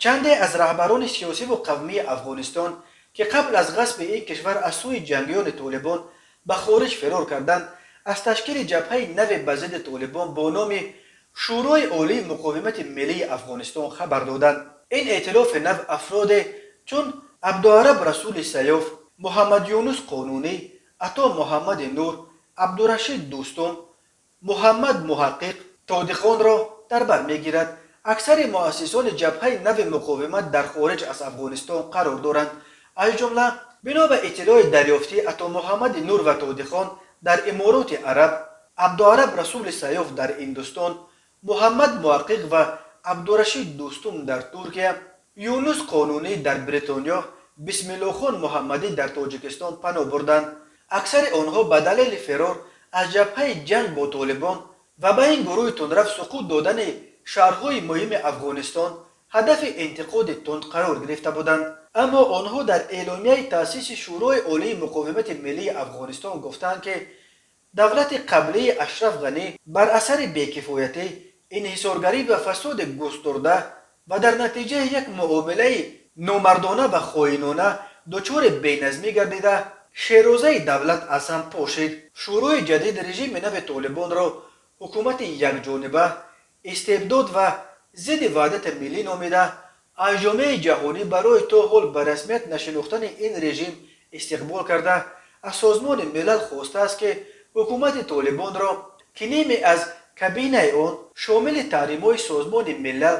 Чанде аз раҳбарони сиёсиву қавмии Афғонистон, ки қабл аз ғасби ин кишвар аз сӯи ҷангиёни Толибон ба хориҷ фирор карданд, аз ташкили ҷабҳаи наве ба зидди Толибон бо номи Шӯрои Олии муқовимати миллии Афғонистон хабар доданд. Ин эътилофи нав афроде чун Абдуараб Расули Сайёф, Муҳаммадюнус Қонунӣ, Ато Муҳаммади Нур, Абдурашид Дӯстум, Муҳаммад Муҳаққиқ Тодиқонро дар бар мегирад. Аксари муассисони ҷабҳаи нави муқовимат дар хориҷ аз Афғонистон қарор доранд. Аз ҷумла, бино ба иттилои дарёфтӣ, Ато Муҳаммади Нур ва Тодихон дар Имороти Араб, Абдуараб Расули Сайёф дар Ҳиндустон, Муҳаммад Муҳаққиқ ва Абдурашид Дӯстум дар Туркия, Юнус Қонунӣ дар Бритониё, Бисмиллохон Муҳаммадӣ дар Тоҷикистон паноҳ бурданд. Аксари онҳо ба далели фирор аз ҷабҳаи ҷанг бо Толибон ва ба ин гурӯҳи тундрав суқут додани шаҳрҳои муҳими Афғонистон ҳадафи интиқоди тунд қарор гирифта буданд. Аммо онҳо дар эъломияи таъсиси Шӯрои Олии муқовимати миллии Афғонистон гуфтаанд, ки давлати қаблии Ашраф Ғанӣ бар асари бекифоятӣ, инҳисоргарӣ ва фасоди густурда ва дар натиҷаи як муомилаи номардона ва хоинона дучори беназмӣ гардида, шерозаи давлат аз ҳам пошид. Шӯрои ҷадид режими нави Толибонро ҳукумати якҷониба, истибдод ва зидди ваҳдати миллӣ номида, аз ҷомеаи ҷаҳонӣ барои то ҳол ба расмият нашинохтани ин режим истиқбол карда, аз Созмони Милал хостааст, ки ҳукумати Толибонро, ки ниме аз кабинаи он шомили таҳримҳои Созмони Милал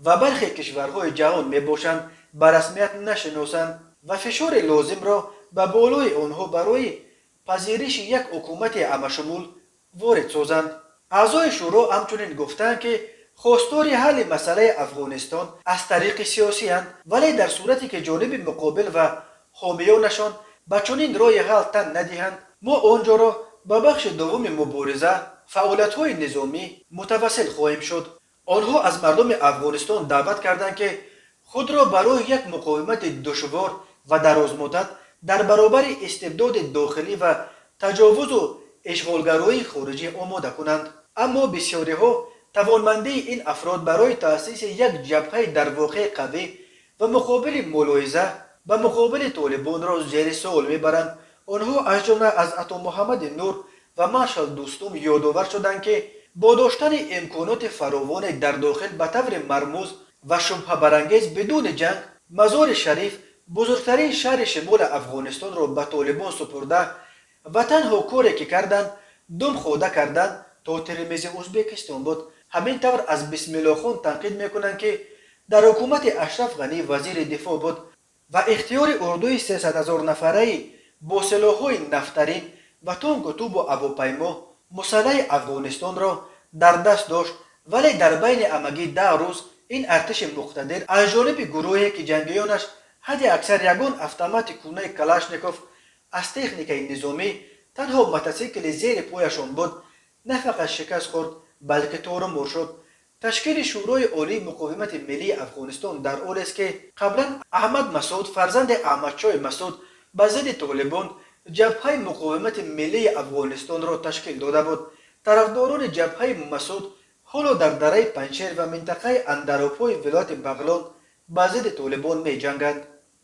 ва бархе кишварҳои ҷаҳон мебошанд, ба расмият нашиносанд ва фишори лозимро ба болои онҳо барои пазириши як ҳукумати ҳамашумул ворид созанд. Аъзои шӯро ҳамчунин гуфтаанд, ки хостори ҳалли масъалаи Афғонистон аз тариқи сиёсиянд, вале дар сурате ки ҷониби муқобил ва ҳомиёнашон ба чунин роҳи ҳал тан надиҳанд, мо он ҷоро ба бахши дуввуми мубориза, фаъолиятҳои низомӣ мутавассил хоҳем шуд. Онҳо аз мардуми Афғонистон даъват карданд, ки худро барои як муқовимати душвор ва дарозмуддат дар баробари истибдоди дохилӣ ва таҷовузу ишғолгароии хориҷӣ омода кунанд. Аммо бисёриҳо тавонмандии ин афрод барои таъсиси як ҷабҳаи дар воқеъ қавӣ ва муқобили мулоҳиза ба муқобили Толибонро зери суол мебаранд. Онҳо аз ҷумла аз Ато Муҳаммади Нур ва маршал Дӯстум ёдовар шуданд, ки бо доштани имконоти фаровоне дар дохил ба таври мармуз ва шубҳабарангез бидуни ҷанг Мазори Шариф, бузургтарин шаҳри шимоли Афғонистонро ба Толибон супурда ва танҳо коре ки карданд, дум хода кардан то Термизи Ӯзбекистон буд. Ҳамин тавр, аз Бисмиллохон танқид мекунанд, ки дар ҳукумати Ашраф Ғанӣ вазири дифоъ буд ва ихтиёри урдуи 300 000 нафараи бо силоҳҳои нафтарин ва тонку тӯбу ҳавопаймо мусаллаҳи Афғонистонро дар даст дошт, вале дар байни ҳамагӣ 10 рӯз ин артиши муқтадир аз ҷониби гурӯҳе, ки ҷангиёнаш ҳадди аксар ягон автомати кӯнаи Калашников, аз техникаи низомӣ танҳо мотосикли зери пояшон буд, на фақат шикаст хӯрд, балки торумор шуд. Ташкили Шӯрои Олии муқовимати миллии Афғонистон дар ҳолест, ки қаблан Аҳмад Масуд, фарзанди Аҳмадшоҳи Масуд, ба зидди Толибон Ҷабҳаи муқовимати миллии Афғонистонро ташкил дода буд. Тарафдорони ҷабҳаи Масуд ҳоло дар дараи Панҷшер ва минтақаи Андаробҳои вилояти Бағлон ба зидди Толибон меҷанганд.